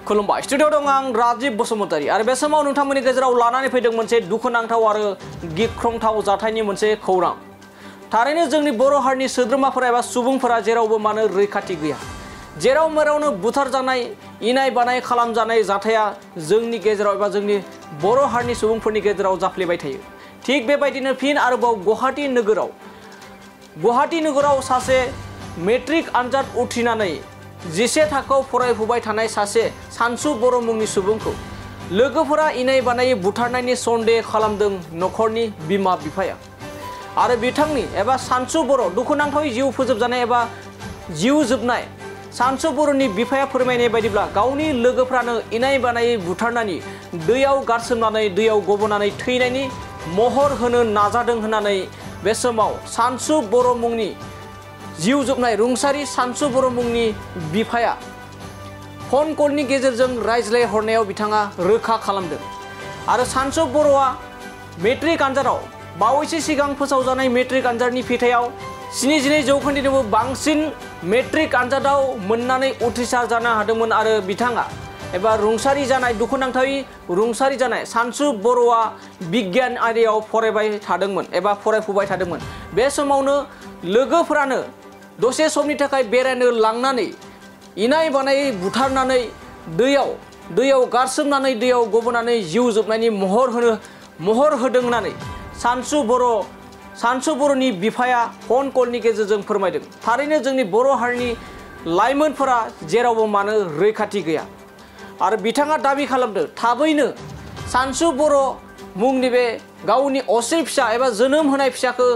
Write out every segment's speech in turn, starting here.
खुलुमबाय स्टुडियो दं आं राजीव बसुमतारी आरो बे समाव नोंथांमोननि गेजेराव लानानै फैदों मोनसे दुखुनांथाव आरो गिख्रंथाव जाथायनि मोनसे खौरां। थारैनो जोंनि बर' हारिनि सोद्रोमाफोरा एबा सुबुंफोरा जेरावबो मानो रैखाथि गैया। जेराव मेरावनो बुथारजानाय इनाय बानाय खालामजानाय जाथाया जोंनि गेजेराव एबा जोंनि बर' हारिनि सुबुंफोरनि गेजेराव जाफ्लेबाय थायो। थिग बेबायदिनो फिन आरोबाव गुवाहाटी नोगोराव सासे मेट्रिक आनजाद उथ्रिनानै 10 थाखोआव फरायफुबाय थानाय सासे सानसु बर' मुंनि सुबुंखौ लोगोफोरा इनाय बानायै बुथारनायनि सन्देह खालामदों नखरनि बिमा बिफाया। आरो बिथांनि एबा सानसु बर' दुखुनांथावै जिउ फोजोबजानाय एबा जिउ जोबनाय सानसु बर'नि बिफाया फोरमायनाय बायदिब्ला गावनि लोगोफ्रानो इनाय बानायै बुथारनानै दैयाव गारसोमनानै दैयाव गबनानै थैनायनि महर होनो नाजादों होननानै बे समाव सानसु बर' मुंनि जिउ जोबनाय रुंसारि सानसु बर' मुंनि बिफाया फन कलनि गेजेरजों रायज्लायहरनायाव बिथाङा रोखा खालामदों। आरो सानसु बर'आ मेट्रिक आनजादाव बावैसो सिगां फोसावजानाय मेट्रिक आनजादनि फिथाइयाव 72 जौखोन्दोनिबो बांसिन मेट्रिक आनजादाव मोननानै उथ्रिसार जानो हादोंमोन। आरो बिथाङा एबा रुंसारि जानाय दुखुनांथावै रुंसारि जानाय सानसु बर'आ बिगियान आयदायाव फरायबाय थादोंमोन एबा फरायफुबाय थादोंमोन। बे समावनो लोगोफोरानो दसे समनि थाखाय बेरायनो लांनानै इनाय बानायै बुथारनानै दैयाव गारसोमनानै दैयाव गबनानै जिउ जोबनायनि महर होदों होननानै सानसु बर'नि बिफाया फन कलनि गेजेरजों फोरमायदों। थारैनो जोंनि बर' हारिनि लाइमोनफोरा जेरावबो मानो रैखाथि गैया। आरो बिथाङा दाबि खालामदों थाबैनो सानसु बर' मुंनि बे गावनि असे फिसा एबा जोनोम होनाय फिसाखौ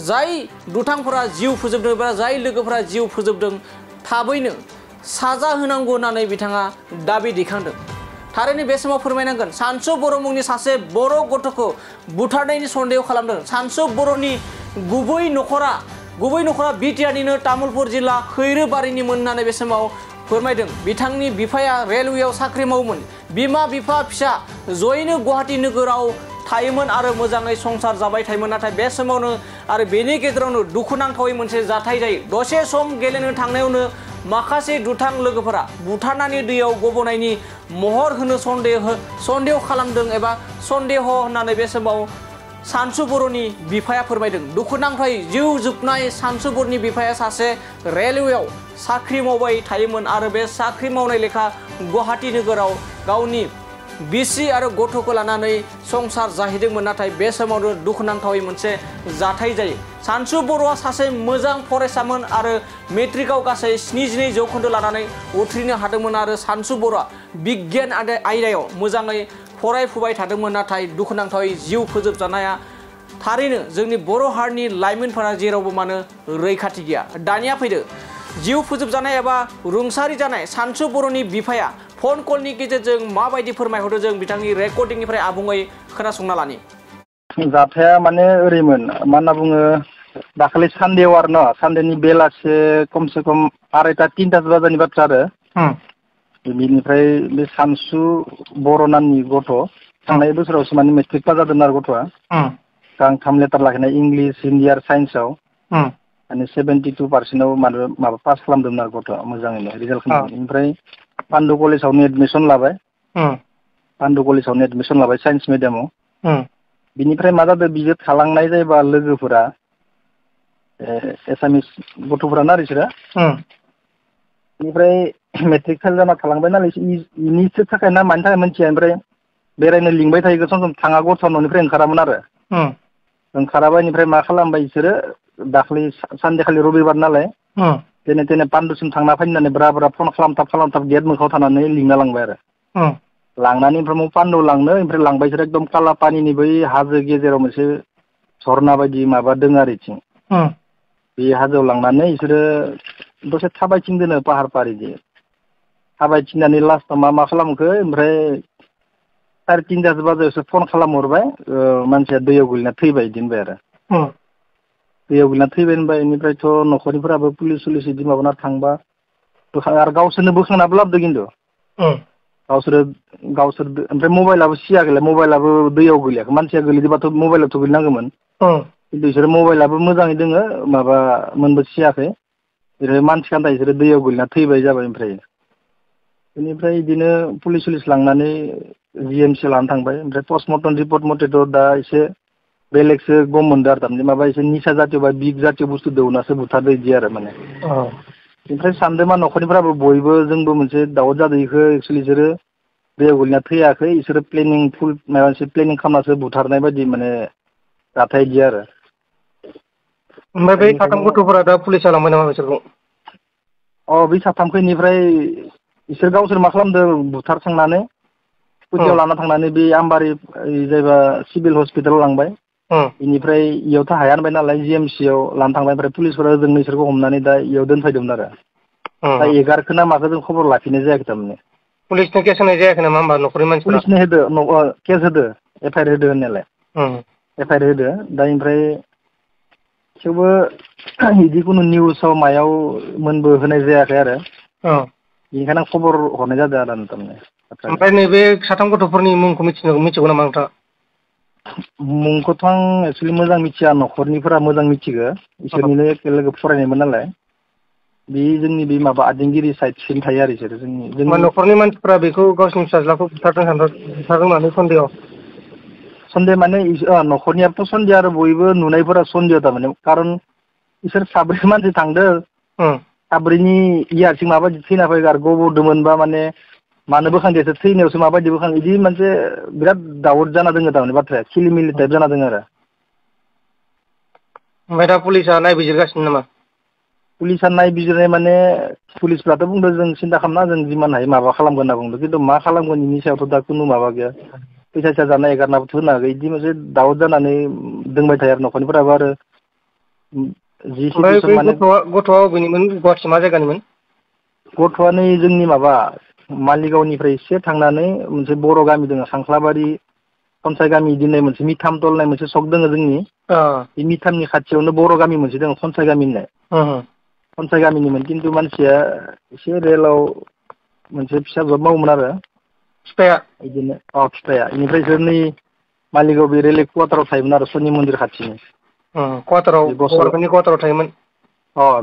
जाय दुथांफोरा जिउ फोजोबदों एबा जाय लोगोफोरा जिउ फोजोबदों थाबैनो साजा होनांगौ होननानै बिथाङा दाबि दैखांदों। थारैनो बे समाव फोरमायनांगोन सानसु बर' मुंनि सासे बर' गथ'खौ बुथारनायनि सन्देह खालामदों। सानसु बर'नि गुबै नखरा बिटिआरनिनो तामुलपुर जिल्ला खैरोबारिनिमोन होननानै बे समाव फोरमायदों। बिथांनि बिफाया रेलवेआव साख्रि मावोमोन। बिमा बिफा फिसा जयैनो गुवाहाटी नोगोराव थायोमोन आरो मोजाङै संसार जाबाय थायोमोन। नाथाय बे समावनो आरो बेनि गेजेरावनो दुखुनांथावै मोनसे जाथाय जायो। दसे सम गेलेनो थांनायावनो माखासे दुथां लोगोफोरा बुथारनानै दैयाव गबनायनि महर होनो सन्देह खालामदों एबा सन्देह होननानै बे समाव सानसु बर'नि बिफाया फोरमायदों। दुखुनांथावै जिउ जोबनाय सानसु बर'नि बिफाया सासे रेलवेआव साख्रि मावबाय थायोमोन आरो बे साख्रि मावनाय लेखा गुवाहाटी नोगोराव गावनि बिसि आरो गथ'खौ लानानै संसार जाहैदोंमोन। नाथाय बे समावनो दुखुनांथावै मोनसे जाथाय जायो। सानसु बर'आ सासे मोजां फरायसामोन आरो मेट्रिकआव गासै 72 जौखोन्दो लानानै उथ्रिनो हादोंमोन आरो सानसु बर'आ बिगियान आयदायाव मोजाङै फरायफुबाय थादोंमोन। नाथाय दुखुनांथावै जिउ फोजोबजानाया थारैनो जोंनि बर' हारिनि लाइमोनफोरा जेरावबो मानो रैखाथि गैया। दानिया फैदो जिउ फोजोबजानाय एबा रुंसारि जानाय सानसु बर'नि बिफाया फन कलनि गेजेरजों माबायदि फोरमायहरदों जों बिथांनि रेकर्डिंनिफ्राय आबुङै खोनासंना लानि। जाथाया माने ओरैमोन मा होनना बुङो दाखालि सानदेआव आरो न सानदेनि बेलासे खमसे खम 2:30 बाजानि बाथ्रा आरो बिनिफ्राय बे सानसु बर' नामनि गथ' थांनाय बोसोरावसो माने मेट्रिक पास जादोंमोन आरो गथ'आ गांथाम लेटार लाखिनाय इंलिस हिन्दी आरो साइन्सआव माने 72% माबा पास खालामदोंमोन आरो गथ'आ मोजाङैनो रिजाल्ट खालामदों। ओमफ्राय पान्डु कलेजावनो एडमिसन लाबाय साइन्स मिडियामाव। बिनिफ्राय मा जादों बियो थालांनाय जायोबा लोगोफोरा एसामिस गथ'फोरानो आरो बिसोरो बेनिफ्राय मेट्रिक फेल जाना थालांबाय नालाय इनिसो थाखाय ना मानि थाखाय मिथिया। ओमफ्राय बेरायनो लिंबाय थायो सम सम थाङा गथ'आ न'निफ्राय ओंखारामोन आरो ओंखाराबा बेनिफ्राय मा खालामबाय बिसोरो दाखालि सानदेखालि रबिबार नालाय जेने तेने पान्डुसिम थांना फैनानै ब्रा फन खालामथाब गेट मोखाङाव थानानै लिंना लांबाय आरो लांनानै ओमफ्राय पान्डुआव लांनो ओमफ्राय लांबाय बिसोरो एकदम कालापानिनि बै हाजो गेजेराव मोनसे झरना बायदि माबा दङ आरो बिथिं बे हाजोआव लांनानै बिसोरो दसे थाबायथिंदोनो पाहार पारिदि थाबायथिंनानै लास्टआव मा खालामखो ओमफ्राय 3:30 बाजायावसो फन खालामहरबाय मानसिया दैयाव गोलैना थैबाय बिदि होनबाय आरो दैयाव गोलैना थैबाय होनबाय बेनिफ्रायथ' न'खरनिफोराबो पुलिस बिदि माबाना थांबा आरो गावसोरनो बोखांनाबो लाबोदों खिन्थु गावसोर ओमफ्राय मबाइलाबो सियाखैलाय मबाइलाबो दैयाव गोलैयाखै मानसिया गोलैदोंबाथ' मबाइलावथ' गोलैनांगौमोन खिन्थु बिसोरो मबाइलाबो मोजाङै दोङो माबा मोनबो सियाखै बिसोरो मानसि खान्दा बिसोरो दैयाव गोलैना थैबाय जाबाय। ओमफ्राय बेनिफ्राय बिदिनो पुलिस लांनानै GMC लानानै थांबाय ओमफ्राय पस्टमर्टम रिपर्ट मथेथ' दा एसे बेलेगसो गम मोनदों आरो थारमाने माबा एसे निसा जातीय बा बिग जातीय बुस्थु दौनासो बुथारदो बिदि आरो माने ओमफ्राय सानदों मा न'खरनिफ्राबो बयबो जोंबो मोनसे दावट जादों बेखौ एक्सुवेलि बिसोरो दैयाव गोलैना थैयाखै इसोरो प्लेनिं फुल माबा मोनसे प्लेनिं खालामनासो बुथारनाय बायदि माने जाथाय बिदि आरो ओमफ्राय बै साथाम गथ'फोरा दा पुलिसा लांबाय नामा बिसोरखौ? बै साथामखौ इनिफ्राय इसोर गावसोर मा खालामदों बुथारखांनानै स्कुटियाव लाना थांनानै बे आमबारि जायबा सिभिल हस्पिटालाव लांबाय बेनिफ्राय इयावथ' हाया होनबाय नालाय GMC आव लाना थांबाय ओमफ्राय पुलिसफोरा ओजोंनो इसोरखौ हमनानै दा इयाव दोनफैदोंमोन आरो दा 11 ना माखो जों खबर लाफिननाय जायाखै थारमाने पुलिसनो केस होनाय जायाखै नामा होमबा न'खरनि मानसिफोरा? पुलिसनो होदो केस होदो FIR होदो होननायालाय FIR होदो दा ओमफ्राय थेवबो बिदि खुनु निउसाव मायाव मोनबो होनाय जायाखै आरो बेनिखायनो आं खबर हरनाय जादों आरो थारमाने ओमफ्राय नैबे साथाम गथ'फोरनि मुंखौ मिथिगौ नामा नोंथाङा? मुंखौथ' आं एक्सुवेलि मोजां मिथिया न'खरनिफोरा मोजां मिथिगौ इसोरनिनो एखे लोगो फरायनायमोन नालाय बे जोंनि बे माबा आदिंगिरि साइडसिम थायो आरो इसोरो जोंनि न'खरनि मानसिफ्रा बेखौ गावसिनि फिसाज्लाखौ बुथारदों होननानै सन्देह माने न'खरनियाथ' सन्देह आरो बयबो नुनायफोरा सन्देह थारमाने कारन इसोर साब्रै मानसि थांदों साब्रैनि हारसिं माबायदि थैना फैगो आरो गब'दोंमोनबा माने मानो बोखांदियासो थैनायावसो माबायदि बोखां बिदि मोनसे बिराद दाउट जाना दङ थारमाने बाथ्राया खिलिमिलि टाइप जाना दङ आरो ओमफ्राय दा पुलिसा नायबिजिरगासिनो नामा? पुलिसा नायबिजिरनाय माने पुलिसफ्राथ' बुंदों जों सिन्था खालामना जों जिमान हायो माबा खालामगोन होनना बुंदों खिन्थु मा खालामगोन बेनि सायावथ' दा खुनु माबा गैया फैसा जानाय एगारनाबोथ' होनो हागौ बिदि मोनसे दाउट जानानै दोंबाय थायो आरो न'खरनिफोराबो आरो जि ओमफ्राय सिटुवेसन बै माने गथ'आ बबेनिमोन गुवाहाटि मा जायगानिमोन? गथ'आ नै जोंनि माबा मालिगावनिफ्राय एसे थांनानै मोनसे बर' गामि दङ खांख्लाबारि खनसाइ गामि बिदिनो मोनसे मिथामटल होननाय मोनसे सक दङ जोंनि बे मिथामनि खाथियावनो बर' गामि मोनसे दङ खनसाइ गामि होननाय खनसाइ गामिनिमोन खिन्थु मानसिया एसे रेलाव मोनसे फिसा जब मावोमोन आरो फिफाया बिदिनो फिफाया बेनिफ्राय इसोर नै मालिगाव बे रेल कवाटाराव थायोमोन आरो सनि मन्दिर खाथिनि कवाटाराव बर'फोरनि कवाटाराव थायोमोन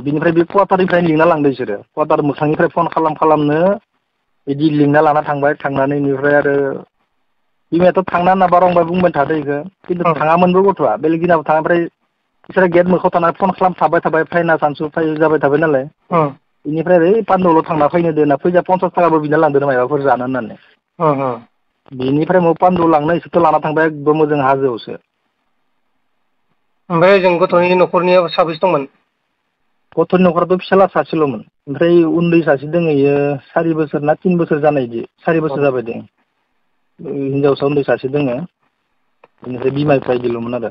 बिनिफ्राय बे कवाटारनिफ्रायनो लिंना लांदों बिसोरो कवाटार मोखांनिफ्राय फन खालामनो बिदि लिंना लाना थांबाय थांनानै बेनिफ्राय आरो बिमायाथ' थांना होनना बारंबार बुंबाय थादों बेखौ खिन्थु थाङामोनबो गथ'आ बेलेग दिनाव थाङा ओमफ्राय बिसोरो गेट मोखाङाव थानानै फन खालामथाबाय थाबाय फैना सानसु फै जाबाय थाबाय नालाय बेनिफ्राय ओरै पानदौलाव थांना फैनो दे होनना फैसा 50 थाखाबो बिना लांदों माबाफोर जानो होननानै बेनिफ्राय पानदौ लांनो इसोरथ' लाना थांबाय एकदम ओजों हाजोआवसो ओमफ्राय जों गथ'नि न'खरनिया साबैसे दंमोन? गथ'नि न'खराथ' फिसाला सासेल'मोन ओमफ्राय उन्दै सासे दङ इयो 4 बोसोर ना 3 बोसोर जानाय बिदि 4 बोसोर जाबाय दं हिनजावसा उन्दै सासे दङ बेनिफ्राय बिमा बिफा बिदिल'मोन आरो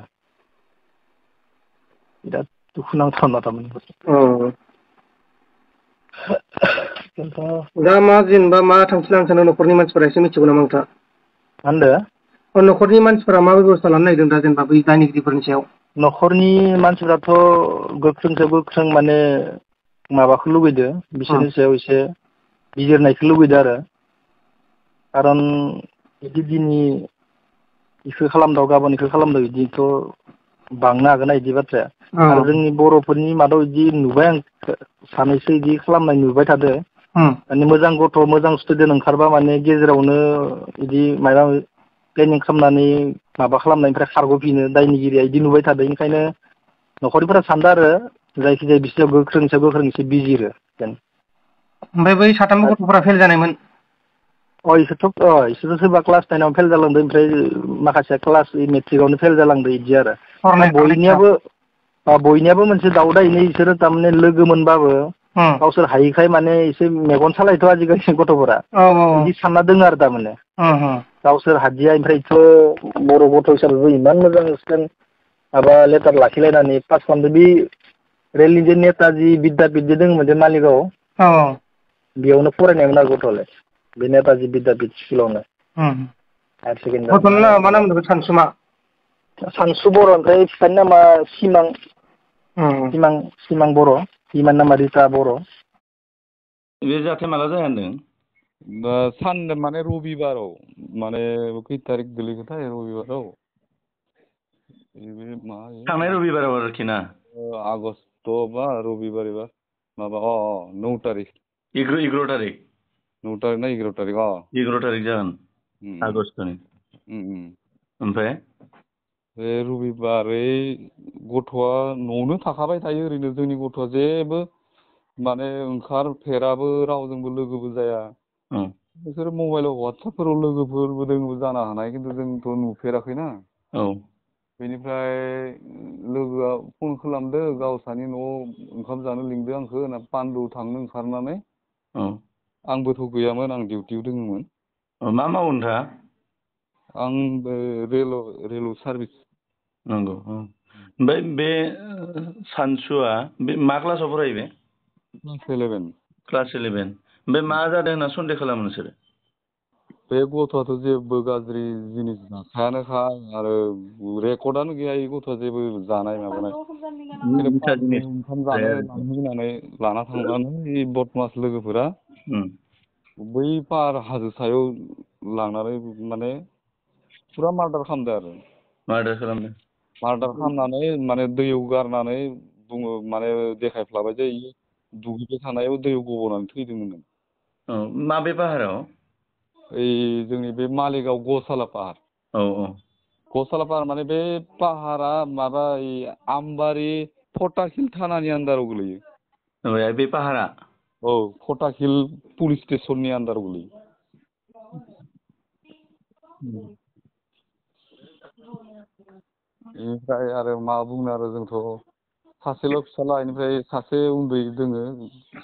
बिराद दुखुनांथाव थारमाने दा जेनेबा मा थांखि लानो सानो न'खरनि मानसिफोरा एसे मिथिगौ नामा नोंथाङा? मा होनदों? न'खरनि मानसिफोरा मा बेब'स्था लानो नागिरदों दा जेनेबा बै दायनिगिरिफोरनि सायाव? न'खरनि मानसिफ्राथ' गोख्रों माने माबाखौ लुबैदों बिसोरनि सायाव एसे बिजिरनायखौ लुबैदों आरो कारन बिदि दिनै इखौ खालामदाव गाबोन इखौ खालामदाव बिदिथ' बांनो हागोन बिदि बाथ्राया आरो जोंनि बर'फोरनि मादाव बिदि नुबाय आं सानैसो बिदि खालामनाय नुबाय थादों माने मोजां गथ' मोजां स्टुडेन्ट ओंखारबा माने गेजेरावनो बिदि माबा प्लेनिं खालामनानै माबा खालामनायनिफ्राय खारग'फिनो दायनिगिरिया बिदि नुबाय थादों बेनिखायनो न'खरनिफोरा सानदों आरो जायखिजाया बिसोरनाव गोख्रों एसे बिजिरो जेन ओमफ्राय बै साथामबो गथ'फोरा फेल जानायमोन? इसोरथ' सोरबा क्लास 10 फेल जालांदों ओमफ्राय माखासेया क्लास मेट्रिकआवनो फेल जालांदों बिदि आरो बयनियाबो मोनसे दाउटआ बेनो इसोरो थारमाने लोगो मोनबाबो गावसोर हायिखाय माने एसे मेगन सालायथ' आजिखालि गथ'फोरा बिदि सानना दोङो आरो थारमाने गावसोर हादिया ओमफ्रायथ' बर' गथ' हिसाबैबो इमान मोजां माबा लेटार लाखिलायनानै पास खालामदों बे रेलनि जे नेताजि बिद्यापिट दङमोन जे मालिगाव बेयावनो फरायनायमोन आरो गथ'आलाय बे नेताजि बिद्यापिट स्कुलावनो हायार गथ'नि नामा मा नाम सेकेण्डारि मोनदों सानसुमा? सानसु बर' ओमफ्राय बिफानि नामा सिमां बर' बिमानि नामा रिता बर'। बे जाथाया माला जाया होनदों? माने रबिबाराव माने खै थारिख गोलैगोनथाय रबिबाराव थांनाय रबिबाराव आरोखि ना? आगस्ट बा रबिबार बा माबा 9 तारिख 11 तारिख 9 तारिख ना 11 तारिख 11 तारिख जागोन आगस्टनि। ओमफ्राय बे रबिबारै गथ'आ न'आवनो थाखाबाय थायो ओरैनो जोंनि गथ'आ जेबो माने ओंखारफेराबो रावजोंबो लोगोबो जाया। बिसोर मबाइलाव वाट्सएपफोराव लोगोफोरबो दोङबो जानो हानाय खिन्थु जोंथ' नुफेराखैना। औ बेनिफ्राय लोगोआ फन खालामदो गावसानि न'आव ओंखाम जानो लिंदो आंखो होनना पान्दु थांनो ओंखारनानै औ आंबोथ' गैयामोन आं डिउटियाव दङमोन। मा मावो नोंथाङा? आंबो रेल सार्भिस। नंगौ ओमफ्राय बे सानसुआ बे मा क्लासाव फरायो बे? क्लास 11। क्लास 11। ओमफ्राय मा जादों होनना सन्देह खालामो नोंसोरो? बे गथ'आथ' जेबो गाज्रि जिनिस जाखायानोखा आरो रेकर्डआनो गैया इ गथ'आ जेबो जानाय माबानाय। निसा जिनिस ओंखाम जानो होननानै लाना थांनानै बदमास लोगोफोरा बै पाहार हाजो सायाव लांनानै माने फुरा मार्डार खालामदो आरो। मार्डार खालामदों। मार्डार खालामनानै माने दैयाव गारनानै बुङो माने देखायफ्लाबाय जे इयो दुगैबाय थानायाव दैयाव गब'नानै थैदोंमोन। औ माबे पाहाराव? ओइ जोंनि बे मालिगाव गसाला पाहार। औ औ गसाला पाहार माने बे पाहारा माबा आमबारि फटाखिल थानानि आन्दाराव गोलैयो। बे पाहारा? औ फटाखिल पुलिस स्टेसननि आन्दाराव गोलैयो। बेनिफ्राय आरो मा बुंनो आरो जोंथ' सासेल' फिसाला बेनिफ्राय सासे उन्दै दोङो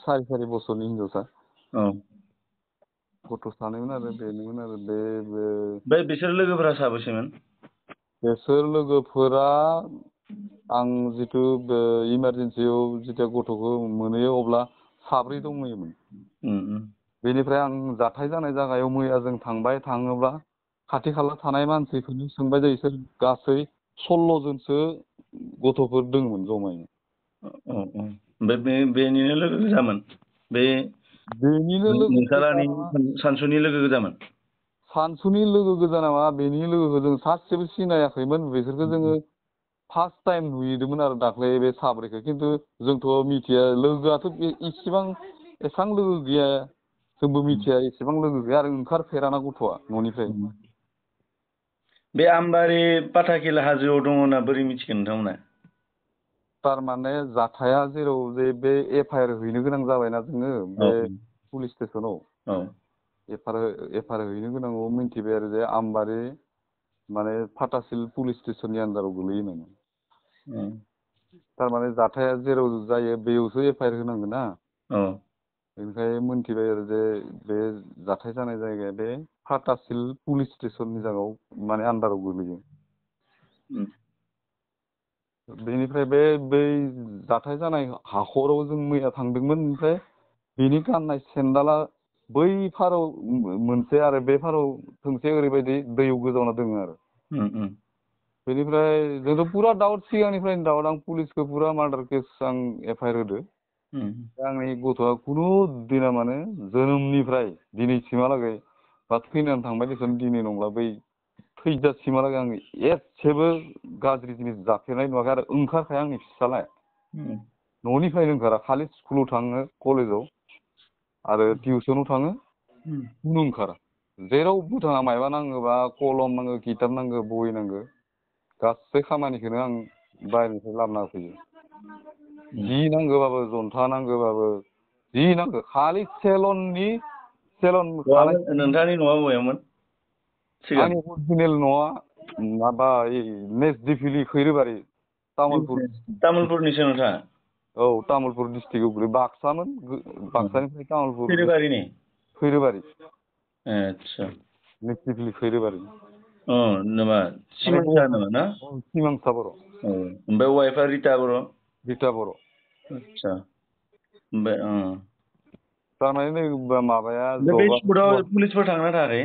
4 बोसोरनि हिनजावसा। औ गथ' सानैमोन आरो बेनोमोन आरो बे ओमफ्राय बिसोर लोगोफोरा साबेसेमोन? बेसोर लोगोफोरा आं जिथु इमारजेन्सियाव जिथिया गथ'खौ मोनहैयो अब्ला 7 दंमोन। बेनिफ्राय आं जाथाय जानाय जायगायाव मैया जों थांबाय। थाङोब्ला खाथि खाला थानाय मानसिखौनो सोंबाय जे इसोर गासै 16 जनसो गथ'फोर दंमोन जमायै। ओमफ्राय बेनिनो लोगो गोजामोन बे बेनिनो लोगो नोंसालानि सानसुनि लोगो गोजामोन? सानसुनि लोगो गोजा नङा बेनि लोगोखौ जों सासेबो सिनायाखैमोन। बिसोरखौ जोङो फार्स्ट टाइम नुहैदोंमोन आरो दाख्लै बे 7खौ खिन्थु जोंथ' मिथिया लोगोआथ' एसेबां एसां लोगो गैया जोंबो मिथिया एसेबां लोगो गैया आरो ओंखारफेराना गथ'आ न'निफ्राय। बे आमबारि पाथाखिल हाजोआव दङ होनना बोरै मिथिगोन नोंथांमोना? थारमाने जाथाया जेराव जे बे एफआइआर हैनो गोनां जाबायना जोङो बे पुलिस स्टेसनाव एफआइआर हैनो गोनाङाव मिन्थिबाय आरो जे आमबारि माने फाथासिल पुलिस स्टेसननि आन्दाराव गोलैयो होननानै। थारमाने जाथाया जेराव जायो बेयावसो एफआइआर होनांगोन ना। बेनिफ्राय मोनथिबाय आरो जे बे जाथाय जानाय जायगाया बे फाथासिल पुलिस स्टेसननि जायगायाव माने आन्दाराव गोलैयो। बेनिफ्राय बै जाथाय जानाय हाखराव जों मैया थांदोंमोन। ओमफ्राय बेनि गाननाय सेन्देला बै फाराव मोनसे आरो बे फाराव थोंसे ओरैबायदि दैयाव गोजावना दङ आरो। बेनिफ्राय जोंथ' पुरा दाउट सिगांनिफ्रायनो दाउट आं पुलिसखौ पुरा मार्डार केस आं एफआइआर होदो। आंनि गथ'आ खुनु दिना माने जोनोमनिफ्राय दिनैसिमहालागै बा थैनानै थांबाय देसन दिनै नंला बै थैजासिमहालागै आं एसेबो गाज्रि जिनिस जाफेरनाय नुवाखै आरो ओंखारखाया आंनि फिसालाया। न'निफ्रायनो ओंखारा खालि स्कुलाव थाङो कलेजाव आरो टिउसनाव थाङो खुनु ओंखारा। जेरावबो थाङा मायबा नांगौबा कलम नांगौ किताब नांगौ बहि नांगौ गासै खामानिखौनो आं बाहेरनिफ्राय लाबोना होफैयो। जि नांगौबाबो जन्था नांगौबाबो जि नांगौ खालि सेलन थानाय। नोंथांनि न'आ बबेयावमोन सिगां? आंनि अरिजिनेल न'आ माबा नेसदिफिलि खैरोबारि तामुलपुर। तामुलपुरनिसो नोंथाङा? औ तामुलपुर डिस्ट्रिक्टआव गोलैयो। बाक्सामोन बाक्सानिफ्राय तामुलपुर खैरोबारिनि? खैरोबारि। आदसा नेसदिफिलि खैरोबारि। नामा सिमांसा नामा ना? सिमांसा बर'। ओमफ्राय वाइफआ रिता बर'? रिता बर'। आदसा ओमफ्राय थारमाने नै माबाया बे स्पटआव पुलिसफोर थांना थाङाखै?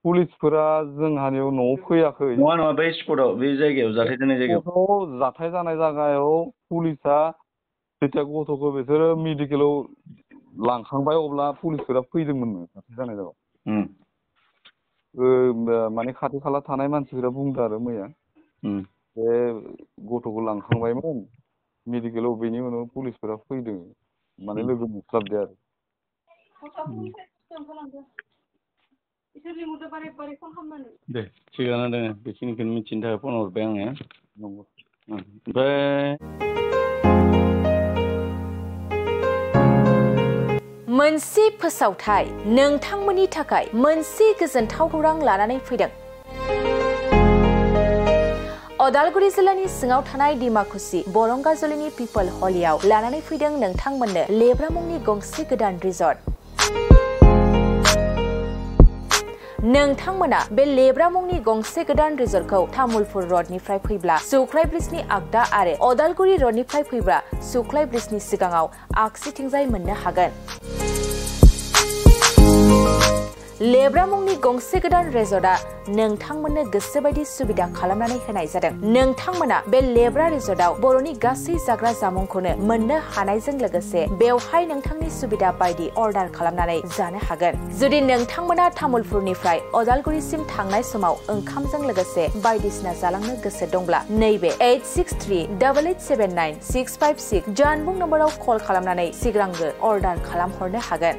पुलिसफोरा जोंहानियाव न'आव फैयाखै। नङा बे स्पटआव बे जायगायाव जाथाय जानाय जायगायाव। जाथाय जानाय जायगायाव पुलिसा जेथिया गथ'खौ बिसोरो मेडिकेलाव लांखांबाय अब्ला पुलिसफोरा फैदोंमोन जाथाय जानाय जायगायाव। माने खाथि खाला थानाय मानसिफोरा बुंदों आरो मैया बे गथ'खौ लांखांबायमोन मेडिकेलाव बेनि उनाव पुलिसफोरा फैदों माने लोगो मोनस्लाबदों आरो। दे थिगानो दङ बेखिनिखौनो मिथिनो थाखाय फन हरबाय आङो ओमफ्राय मोनसे फोसावथाय नोंथांमोननि थाखाय मोनसे गोजोनथाव खौरां लानानै फैदों। अदालगुरि जिल्लानि सिङाव थानाय डिमाकुसि बरंगाजुलिनि पिपल हलियाव लानानै फैदों नोंथांमोननो लेब्रा मुंनि गंसे गोदान रिजर्ट। नोंथांमोना बे लेब्रा मुंनि गंसे गोदान रिजर्टखौ तामुलपुर रडनिफ्राय फैब्ला सुख्लाय ब्रिजनि आगदा आरो अदालगुरि रडनिफ्राय फैब्ला सुख्लाय ब्रिजनि सिगाङाव आगसिथिंजाय मोननो हागोन। लेब्रा मुंनि गंसे गोदान रिजर्टआ नोंथांमोननो गोसोबायदि सुबिदा खालामनानै होनाय जादों। नोंथांमोना बे लेब्रा रिजर्टआव बर'नि गासै जाग्रा जामुंखौनो मोननो हानायजों लोगोसे बेवहाय नोंथांनि सुबिदा बायदि अर्डार खालामनानै जानो हागोन। जुदि नोंथांमोना तामुलपुरनिफ्राय अदालगुरिसिम थांनाय समाव ओंखामजों लोगोसे बायदिसिना जालांनो गोसो दंब्ला नैबे 8638879656 जानबुं नम्बराव कल खालामनानै सिगांग्रो अर्डार खालामहरनो हागोन।